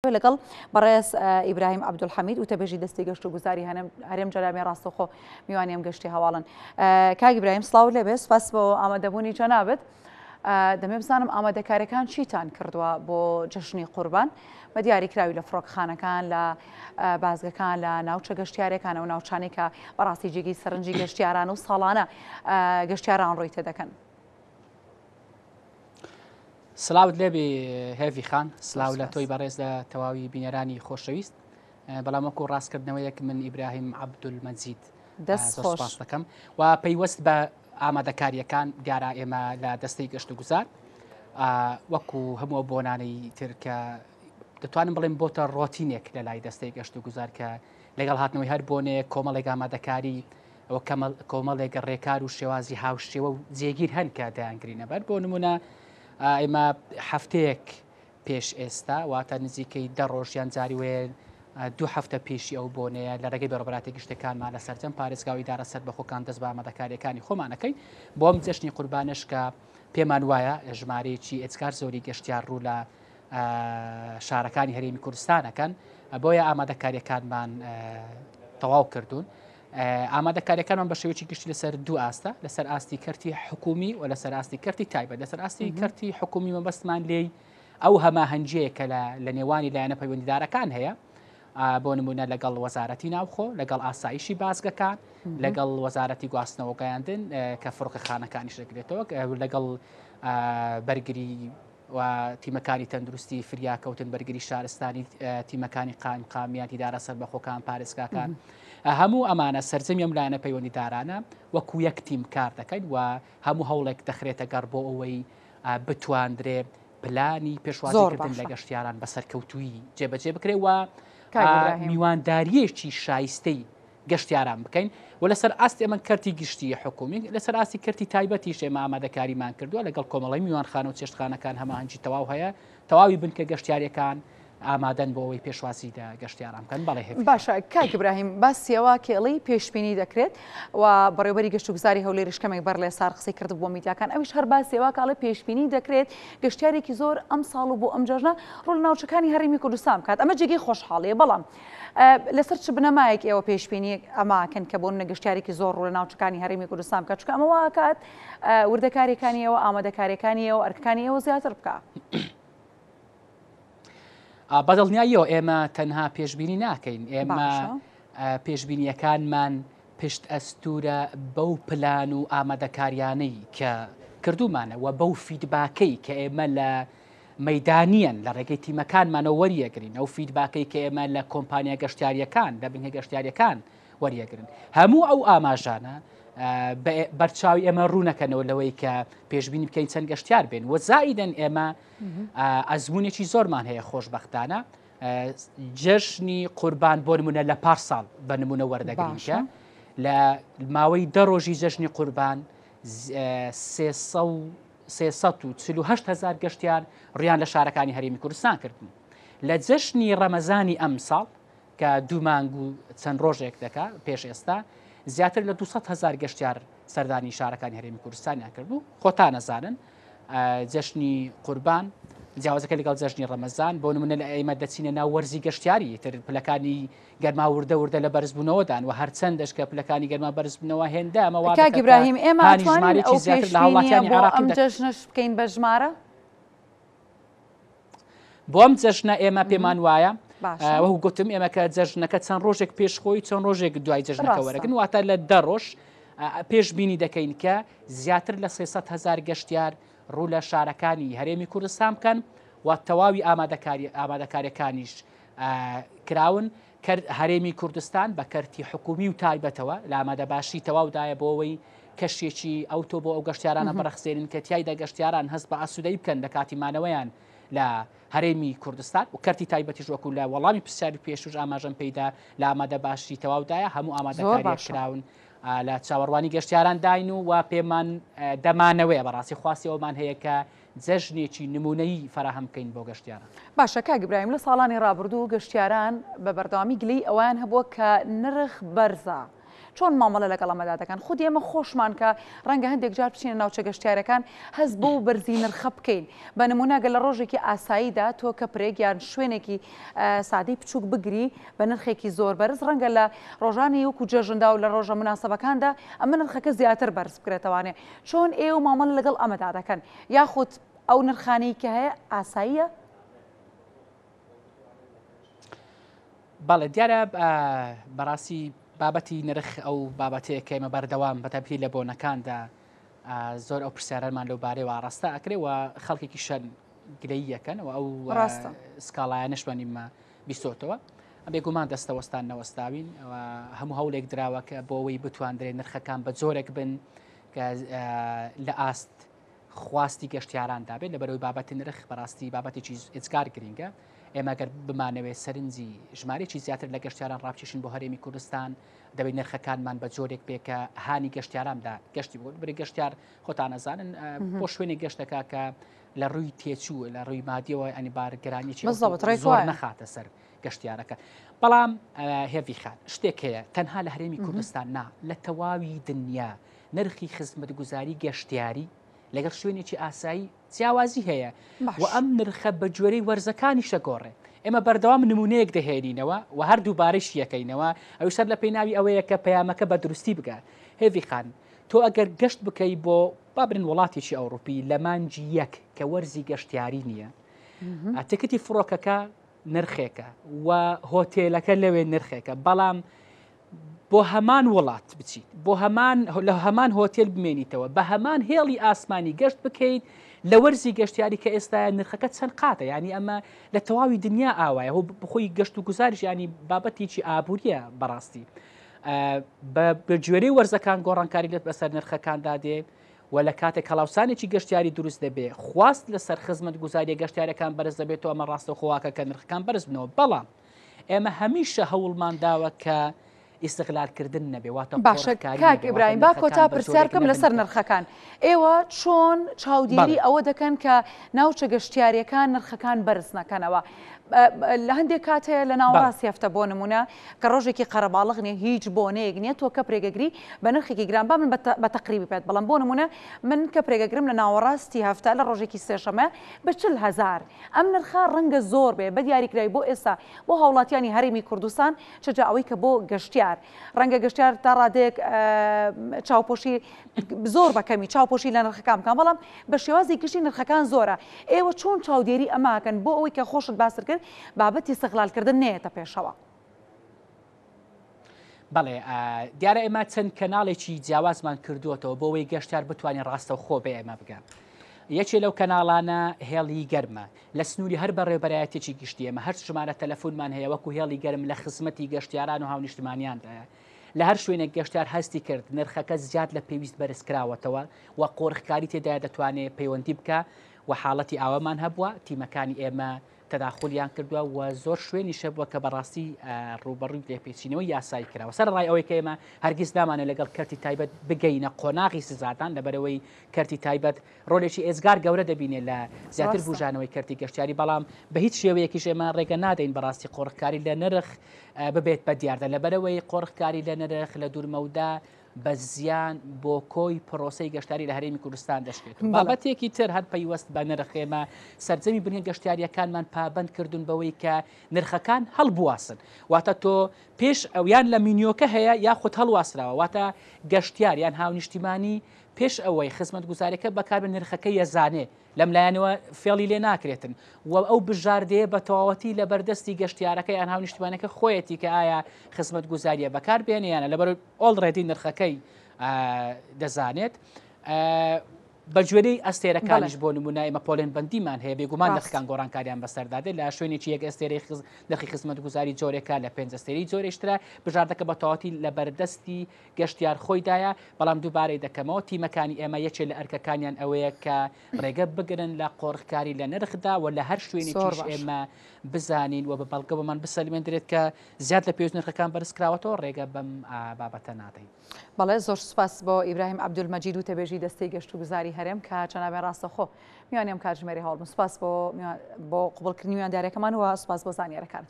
لەگەڵ بەڕێز ئیبراهیم عەبدولحەمید وتەبێژی دەستی گەشت و گوزاری هەرێم جەلامی ڕاستەوخۆ میوانی ئەم گەشتی هەواڵن. کاک ئیبراهیم سڵاوت لێبێ، سپاس بۆ ئامادەبوونی جەنابت. دەمێ بزانم ئامادەکاریەکان چیتان کردووە بۆ جەژنی قوربان بە دیاریکراوی لە فڕۆکخانەکان لە بازگەکان لە ناوچە گەشتیارەکان و ناوچانەی کە بەڕاستی جێگەی سەرنجی گەشتیاران و ساڵانە گەشتیاران ڕووی تێدەکەن. سلااوت لێبێ هێڤی خان سلااو لە تۆی بەڕێز لە تەواوی بینەرانی خۆشەویست بەڵام وەکو ڕاستکردنەوەیەک من ئیبراهیم عەبدول مەجید دەست خۆش دەکەم و پەیوەست بە ئامادەکاریەکان دیارە ئێمە لە دەستەی گەشت و گوزار وەکو هەموو بۆنانەی تر کە دەتوانم بڵێم بۆتە ڕۆتینێک لە لای دەستەی گەشت و گوزار کە لەگەڵ هاتنەوەی هەر بۆنەیە کۆمەڵێک ئامادەکاری و کۆمەڵێک ڕێکار و شێوازی هاوشێوە و جێگیر هەن کە دەیانگرینە بەر. بۆ نمونە ئێمە هەفتەیەک پێش ئێستا واتە نزیکەی دە ڕۆژ یان جاری وێ دوو هەفتە پێشی ئەو بۆنەیە لە ڕێگەی بەڕێوەبەرایەتی گشتەکانمان لە سەرجەم پارێزگا و ئیدارە سەربەخۆکان دەست بە ئامادەکاریەکانی خۆمانەکەین بۆ ئەم جەژنی قوربانەش کە پێمان وایە ژمارەیەکی ئێجگار زۆری گەشتیار ڕوو لە شارەکانی هەرێمی کوردستانەکەن بۆیە ئامادەکاریەکانمان تەواو کردوون. ئامادەکاریەکانمان بە شێوەیەکی گشتی لەسەر دوو ئاستە لەسەر ئاستی کەرتی حکومی و لەسەر ئاستی کەرتی تایبەت لەسەر ئاستی کەرتی حکومی مەبەستمان لێی ئەو هەماهەنگیەیە کە لە نێوانی لایەنە پەیوەندیدارەکان هەیە بۆ نمونە لەگەڵ وەزارەتی ناوخۆ لەگەڵ ئاسایشی بازگەکان لەگەڵ وەزارەتی گواستنەوە گەیاندن کە فڕۆکەخانەکانیش دەگرێتەوە لەگەڵ بەرگری و تیمەکانی تەندروستی، فریاکەوتن، بەرگری شارستانی، تیمەکانی قائیمقامیات، ئیدارە سەربەخۆکان، پارێزگاکان، هەموو ئەمانە سەرجەمی ئەم لایەنە پەیوەندیدارانە وەکو یەک تیم کار دەکەین و هەموو هەوڵێک دەخرێتە گەڕ بۆ ئەوەی بتواندرێ پلانی پێشوازیکردن لە گەشتیاران بە سەرکەوتوویی جێبەجێ بکرێ و میواندارییەکی شایستەی گەشتیاران بکەین و لەسەر ئاستی ئەمە کەرتی گشتی حکومی لەسەر ئاستی کەرتی تایبەتیش ئێمە ئامادەکاریمان کردووە لەگەڵ کۆمەڵی میوانخانە و چێشتخانەکان هەماهەنگی تەواو هەیە تەواوی بنکە گەشتیاریەکان ئامادەن بۆ ئەوەی پێشوازی لە گەشتیاران بکەن بەڵێ هێڤی. باشە کاک ئیبراهیم باسی ئەوە کێڵی پێشبینی دەکرێت و بەڕێوبەری گەشتوگوزاری هەولێریش کەمێک بەر لێسار قسەی کردبوو بۆ میدیاکان ئەویش هەر باسی ئەوە کاڵێ پێشبینی دەکرێت گەشتیارێکی زۆر ئەمساڵ و بۆ ئەم جەژنە ڕوو لە ناوچەکانی هەرێمی کوردستان بکات ئەمە جێگەی خۆشحاڵیە بەڵام لەسەر چ بنەمایەک ئێوە پێشبینی ئەمە ئەکەن کە بۆ نمونە گەشتیارێکی زۆر ڕوو لە ناوچەکانی هەرێمی کوردستان بکات چونکە ئەمە وا ئەکات وردەکاریەکانی ئێوە ئامادەکاریەکانی ئێوە ئەرکەکانی ئێوە زیاتر بکا. بەدڵنیاییەوە ئێمە تەنها پێشبینی ناکەین ئێمە پێشبینیەکانمان پشت ئەستورە بەو پلان و ئامادەکاریانەی کە کردومانە و بەو فیدباکەی کە ئێمە لە مەیدانییەن لە ڕێگەی تیمەکانمانەوە وەریەگرین، ئەو فیدباکەی کە ئێمە لە کۆمپانیا گەشتیارییەکان، لە بنکە گەشتیارییەکان وەریەگرن. هەموو ئەو ئاماژانە بەرچاوی ئێمە ڕوونەکەنەوە لەوەی کە پێشبینی بکەین چەند گەشتیار بێن و زائیدەن ئێمە ئەزمونێکی زۆرمان هەیە خۆشبەختانە جەژنی قوربان بۆ نمونە لە پار ساڵ بە نمونە وەردەگرین کە لە ماوەی دە ڕۆژی جەژنی قوربان 348 هەزار گەشتیار ڕویان لە شارەکانی هەرێمی کوردستان کردن. لە جەژنی ڕەمەزانی ئەمساڵ کە دوو مانگ و چەند ڕۆژێک دەکا پێش ئێستا زیاتر لە 200 هەزار گەشتیار سەردانی شارەکانی هەرێمی کوردستانیان کردبوو. خۆتان ئەزانن جەژنی قوربان جیاوازەکە لەگەڵ جەژنی ڕەمەزان بۆ نمونە لە ئێمە دەچینە ناو وەرزی گەشتیاری تر پلەکانی گەرما وردە وردە لە بەرزبوونەوەدان و هەرچەندەش کە پلەکانی گەرما بەرزبنەوە هێندە ئەمە وا کاک دەکات کە ئیبراهیم ئێمە هانی ئەتوانین ژمارەیەکی ئەو زیاتر لە پێشبینیە هاوڵاتیانی بۆ عێراقی ئەم دەکات. جەژنەش بکەین بە ژمارە؟ بۆ ئەم جەژنە ئێمە پێمان وایە باشە. وەکو گوتم ئێمە کە جەژنەکە چەند ڕۆژێک پێش خۆی چەند ڕۆژێک دوای جەژنەکە ڕاستە. وەرەگرن واتە لە دە ڕۆژ پێشبینی دەکەین کە زیاتر لە 300 هەزار گەشتیار ڕوو لە شارەکانی هەرێمی کوردستان بکەن و تەواوی ئامادەکاری ئامادەکاریەکانیش کراون کەرت هەرێمی کوردستان بە کەرتی حکومی و تایبەتەوە لە ئامادەباشی تەواودایە بۆ ئەوەی کەشێکی ئەوتۆ بۆ ئەو گەشتیارانە بڕەخسێنن کە تیایدا گەشتیاران هەست بە ئاسوودەیی بکەن لە کاتی مانەوەیان لە هەرێمی کوردستان و کەرتی تایبەتیش وەکو لە وەڵامی پرسیاری پێشوش ئاماژەم پێیدا لە ئامادەباشی تەواودایە هەموو ئامادەکارییەک کراون لە چاوەڕوانی گەشتیاران داین و وا پێمان دەمانەوەیە بەڕاستی خواستی ئەومان هەیە کە جەژنێکی نموونەیی فەراهەم بکەین بۆ گەشتیاران. باشە کاک ئیبراهیم لە ساڵانی ڕابردوو گەشتیاران بە بەردەوامی گلەیی ئەوەیان هەبووە کە نرخ بەرزە. چۆن مامەڵە لەگەڵ ئەمەدا دەکەن؟ خودی ئێمە خۆشمان کە ڕەنگە هەندێک جار بچینە ناوچە گەشتیارەکان هەست بەو بەرزی نرخە بکەین. بە نموونە گەر لە ڕۆژێکی ئاساییدا تۆ کەپرێک یان شوێنێکی سادەی بچووک بگری بە نرخێکی زۆر بەرز، ڕەنگە لە ڕۆژانی وەکو جەژندا و لە ڕۆژە موناسەبەکاندا ئەمە نرخەکە زیاتر بەرز بکرێتەوانێ. چۆن ئێوە مامەڵە لەگەڵ ئەمەدا دەکەن؟ یاخود ئەو نرخانەی کە هەیە ئاساییە؟ بەڵێ دیارە بەڕاستی بابەتی نرخ ئەو بابەتەیە کە ئێمە بەردەوام بەتایبەتی لە بۆنەکاندا زۆر ئەو پرسیارانمان لەو بارەیەوە ئاڕاستە ئەکرێ و خەڵکێکی شەن گلەییەکەن و ئەو ڕاستە سکاڵایانشمان ئیمە بیستۆتەوە بێگومان دەستەوەستان نەوەستاوین هەموو هەوڵێک دراوە کە بۆ ئەوەی بتواندرێت نرخەکان بە جۆرێک بن کە لە ئاست خواستی گەشتیاراندا بێت، لەبەرئەوەی بابەتی نرخ بەڕاستی بابەتێکی ئێجگار گرینگە، ئێمە گەر بمانەوێت سەرنجی ژمارەیەکی زیاتر لە گەشتیاران ڕابکێشین بۆ هەرێمی کوردستان، دەبێت نرخەکانمان بە جۆرێک بێ کە هانی گەشتیاران بدا گەشتی بۆ بری گەشتیار خۆتان ئەزانن بۆ شوێنێک گەشت دەکا کە لە ڕووی تێچوو لە ڕووی مادیەوە ئەنی بارگرانیی زۆر نەخاتە سەر گەشتیارەکە بەڵام هێڤی خان شتێک هەیە تەنها لە هەرێمی کوردستان نا لە تەواوی دنیا نرخی خزمەتگوزاری گەشتیاری لەگەڵ شوێنێکی ئاسایی جیاوازی هەیە و ئەم نرخە بە گوێرەی وەرزەکانیش دەگۆڕێ. ئێمە بەردەوام نمونەیەک دەهێنینەوە و هەر دووبارەیشی یەکەینەوە، ئەویش هەر لە پێناوی ئەوەیە کە پەیامەکە بە دروستی بگات. هێڤی خان، تۆ ئەگەر گەشت بکەی بۆ با بڵێین وڵاتێکی ئەوڕوپی لە مانگی یەک کە وەرزی گەشتیاری نییە، تکتی فڕۆکەکە نرخێکە و هۆتێلەکە لەوێ نرخێکە، بەڵام بۆ هەمان وڵات بچیت، بۆ هەمان لە هەمان هۆتێل بمێنیتەوە، بە هەمان هێڵی ئاسمانی گەشت بکەیت لە وەرزی گەشتیاری کە ئێستاە نرخەکە چەند قاتە ینی ئەمە لە تەواوی دنیا ئاوایە هۆ بخۆی گەشت و گوزارش ینی بابەتێکی ئابووریە بەڕاستی بە گوێرەی وەرزەکان گۆڕانکاری لە بەسەر نرخەکاندا دێ و لە کاتێک هەڵاوسانێکی گەشتیاری دروست دەبێ خواست لەسەر خزمەت گوزاریە گەشتیارەکان بەرز دەبێتەوە ئەمە ڕاستەوخۆواکە کە نرخەکان بەرز بنەوە بەڵام ئێمە هەمیشە هەوڵمان داوە کە ئیستغلالکردن نەبێ واتە باشە قۆرخکاری کاک نەبێ واتە ئیبراهیم با نرخەکان کۆتا بە پرسیار جۆرێک بکەم نەبن لەسەر کە نرخەکان ئێوە چۆن چاودێری بەڵێ. ئەوە دەکەن کە ناوچە گەشتیاریەکان نرخەکان بەرز نەکەنەوە لە هەندێک کات هەیە لە بەڵێ. ناوەڕاستی هەفتە بۆ نمونە کە ڕۆژێکی قەرەباڵغ نیە هیچ بۆنەیەک نیە تۆ کەپرێک ئەگری بە نرخێکی گران با من بە تەقریبی پێت بڵێم بۆ نمونە من کەپرێک ئەگرم لە ناوەڕاستی هەفتە لە ڕۆژێکی سێشەمە بە 40,000 ئەم نرخە ڕەنگە زۆر بێ بە دیاریکراوی بۆ ئێستا بۆ هاوڵاتیانی هەرێمی کوردستان چ جا ئەوەی کە بۆ گەشتیار ڕەنگە گەشتیار تا ڕادەیەک چاوپۆشی زۆر بە کەمی چاوپۆشی لە نرخەکان بکەن بەڵام بە شێوازی گشتی نرخەکان زۆرە ئێوە چۆن چاودێری ئەماکەن بۆ ئەوەی کە خۆشت باست کرد بابەتی سەغلالکردن نەیەتە پێشەوە؟ بەڵێ دیارە ئێمە چەند کەناڵێکی جیاوازمان کردووەتەوە بۆ ئەوەی گەشتار بتوانێت ڕاستەوخۆ بە ئێمە بگە. یەکێ لەو کەناڵانە هێڵی گەرمە لە سنووری هەر بەڕێوبەرایەتێکی گشتی ئێمە هەر ژمارە تەلەفۆنمان هەیە وەکو هێڵی گەرم لە خزمەتی گەشتیاران و هاونیشتمانیاندایە لە هەر شوێنێک گەشتیار هەستی کرد نرخەکە زیاد لە پێویست بەرز کراوەتەوە و قۆرخکاری تێدایە دەتوانێت پەیوەندی بکە و حاڵەتی ئاوامان هەبووە تیمەکانی ئێمە تەداخولیان کردووە و زۆر شوێنیش هەبووە کە بەڕاستی ڕووبەڕووی لێپێچینەوەی یاسایی کراوە. سەرەڕای ئەوەی کە ئێمە هەرگیز نامانەوێت لەگەڵ کەرتی تایبەت بگەینە قۆناغی سزادان، لەبەرئەوەی کەرتی تایبەت ڕۆلێکی ئێجگار گەورە دەبینێت لە زیاتر بوژانەوەی کەرتی گەشتیاری، بەڵام بە هیچ شێوەیەکیش ئێمە ڕێگە نادەین بەڕاستی قۆرخکاری لە نرخ ببێت بە دیاردە، لەبەرئەوەی قۆرخکاری لە نرخ لە دوورمەودا بە زیان بۆ کۆی پرۆسەی گەشتیاری لە هەرێمی کوردستان دەشکێت. بابەتێکی تر هەر پەیوەست بە نرخ، ئێمە سەرجەمی بنکە گەشتیارییەکانمان پابەند کردوون بەوەی کە نرخەکان هەڵبواسن، واتە تۆ پێش ئەو یان لە مینیۆکە هەیە یاخود هەڵواسراوە، واتە گەشتیار یان هاونیشتیمانی پێش ئەوەی خزمەتگوزاریەکە بەکاربێت نرخەکە یەزانێ، لەم لایەنەوە فێڵی لێ ناکرێتن و ئەو بژاردەیە بە تەواوەتی لە بەردەستی گەشتیارەکە یان هاونیشتمانەکە خۆیەتی کە ئایا خزمەتگوزاریە بەکار بێنێ یانە لەبەر already نرخەکەی دەزانێت. بە گوێرەی ئەستێرەکانیش بۆ نمونە ئێمە پۆلێن بەندیمان هەیە بێگومان نرخەکان گۆڕانکاریان بەسەردا دێت لە شوێنێکی یەک ئەستێرەی نرخی خزمەتگوزاری جۆرێکە لە پێنج ئەستێرەی جۆرێشترە بژاردەکە بە تەواوەتی لە بەردەستی گەشتیار خۆیدایە، بەڵام دووبارەی دەکەمەوە تیمەکانی ئێمە یەکێ لە ئەرکەکانیان ئەوەیە کە ڕێگە بگرن لە قۆرخکاری لە نرخدا و لە هەر شوێنێکیش ئێمە بزانین و بە بەڵگە بۆمان بسەلمێندرێت کە زیاد لە پێویست نرخەکان بەرزکراوەتەوە ڕێگە بەم بابەتە نادەین. بەڵێ زۆر سوپاس بۆ ئیبراهیم عەبدولمەجید وتەبێژی دەستەی گەشتوگوزاری هەرێم کە جەنابیان ڕاستەوخۆ میوانی ئەم کاتژمێری هەواڵ بوون. سوپاس بۆ بۆ قبوڵکردنی میوانداریەکەمان و سوپاس بۆ زانیارەکانت.